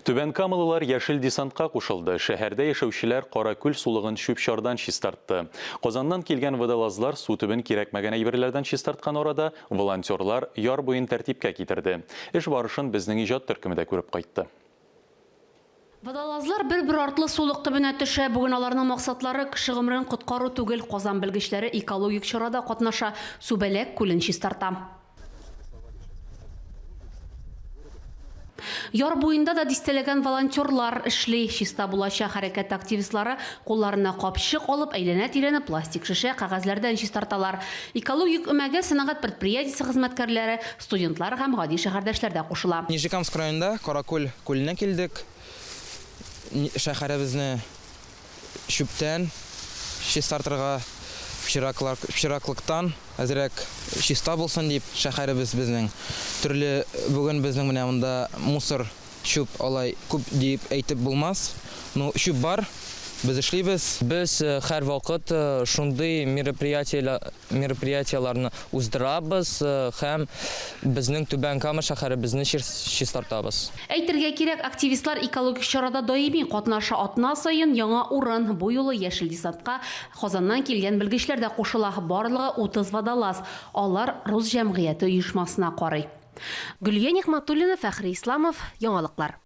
Түбәнкамалылар яшел десантка кушылды. Шәһәрдә яшәүчеләр Каракүл сулыгын чүп-чардан чистартты. Казаннан килгән водолазлар су төбен кирәкмәгән әйберләрдән чистарткан арада, волонтерлар яр буен тәртипкә китерде. Эш барышын безнең иҗат төркеме дә күреп кайтты. Водолазлар бер-бер артлы сулык төбенә төшә. Бүген аларның максатлары, кеше гомерен коткару түгел. Казан белгечләре экологик чарада катнаша, Сүбәләк күлен чистарта. Яр буенда да дистәләгән волонтерлар эшли. Чиста булачак хәрәкәт активистлары кулларына капчык алып, әйләнә-тирәне пластик шешә, кәгазьләрдән чистарталар. Экологик өмәгә сәнәгать предприятиесе хезмәткәрләре, студентлар һәм гади шәһәрдәшләр дә кушыла. Нижнекамск районында Каракүл күленә килдек. Шәһәребезне чүптән чистартырга, пычраклыктан әзрәк чиста булсын дип, шәһәребез безнең төрле, бүген безнең менә монда мусор, чүп алай күп диеп әйтеп булмас. Ну, чүп бар, без эшлибез. Без һәрвакыт шундый мероприятиеләрне уздырабыз һәм безнең Түбән Кама шәһәребезне чистартабыз. Әйтергә кирәк, активистлар экологик чарада даими катнаша. Атна саен яңа урын. Бу юлы Яшел десантка Казаннан килгән белгечләр дә кушыла. Барлыгы 30 водолаз. Алар Рус җәмгыяте оешмасына карый. Гөлия Нигъмәтуллина, Фәхри Исламов, Яңалыклар.